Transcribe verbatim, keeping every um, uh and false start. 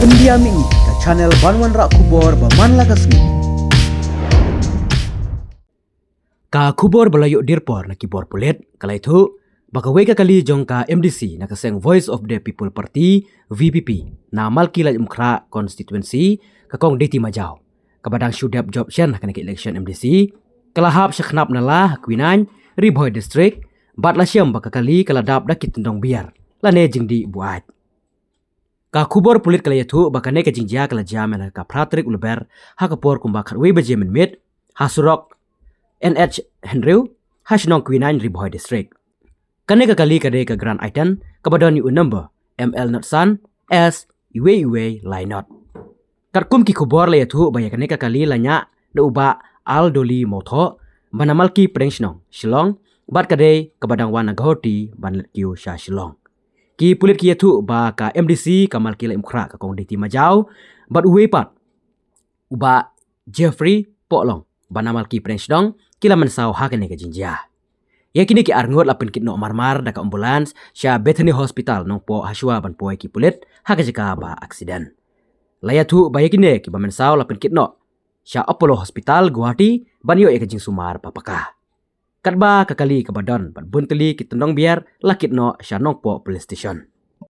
India Mini, ka channel ban wanrah khubor ba man la ka sngi. Ka khubor ba la ïoh dyrpor na ki bor pulit ka la ïathuh ba kawei ka kali jong ka M D C na ka seng Voice of the People Party, V P P, na Malki Laitumkhrah constituency, ka Kong Diti Majaw, kaba dang shu dep jop shen ha kane ka election M D C, ka la hap sha khnap na la ha Kwinain, Ri Bhoi District, bad la shem ba ka kali ka la dap da ki tyndong biar lane jingdih buaid. Ka khubor pulit ka la ïathuh ba kane ka jingjia ka la jia mynta ka phra tarik u Lber, ha ka por kumba khatwei baje mynmiet, ha surok N H hynriew, ha shnong Kwinain, Ri Bhoi District. Kane ka kali ka dei ka Grand i ten, kaba don ïa u number M L not san S iwei iwei lai not. Katkum ki khubor la ïathuh ba ïa kane ka kali la ñiah da u Bah Aldoli Mawthoh, ba na Malki Pdeng Shnong, Shillong, bad ka dei kaba dang wan na Guwahati ban leit kiew sha Shillong. Ki pulit ki ïathuh ba ka M D C ka Malki Laitumkhrah, ka Kong Diti Majaw, bad uwei pat u Bah Jeffrey Pohlong, ba na Malki Pdeng Shnong, ki la mynsaw ha kane ka jingjia. Ïa kine ki arngut la pynkit noh marmar da ka ambulance sha Bethany Hospital Nongpoh, hashwa ban poi ki pulit ha ka jaka ba aksiden. La ïathuh ba ïa kine kiba mynsaw la pynkit noh sha Apollo Hospital Guwahati ban ïoh ïa ka jingsumar ba paka. Katba ka kali kaba don bad bun tylli ki tyndong biar la kit noh sha Nongpoh Police Station.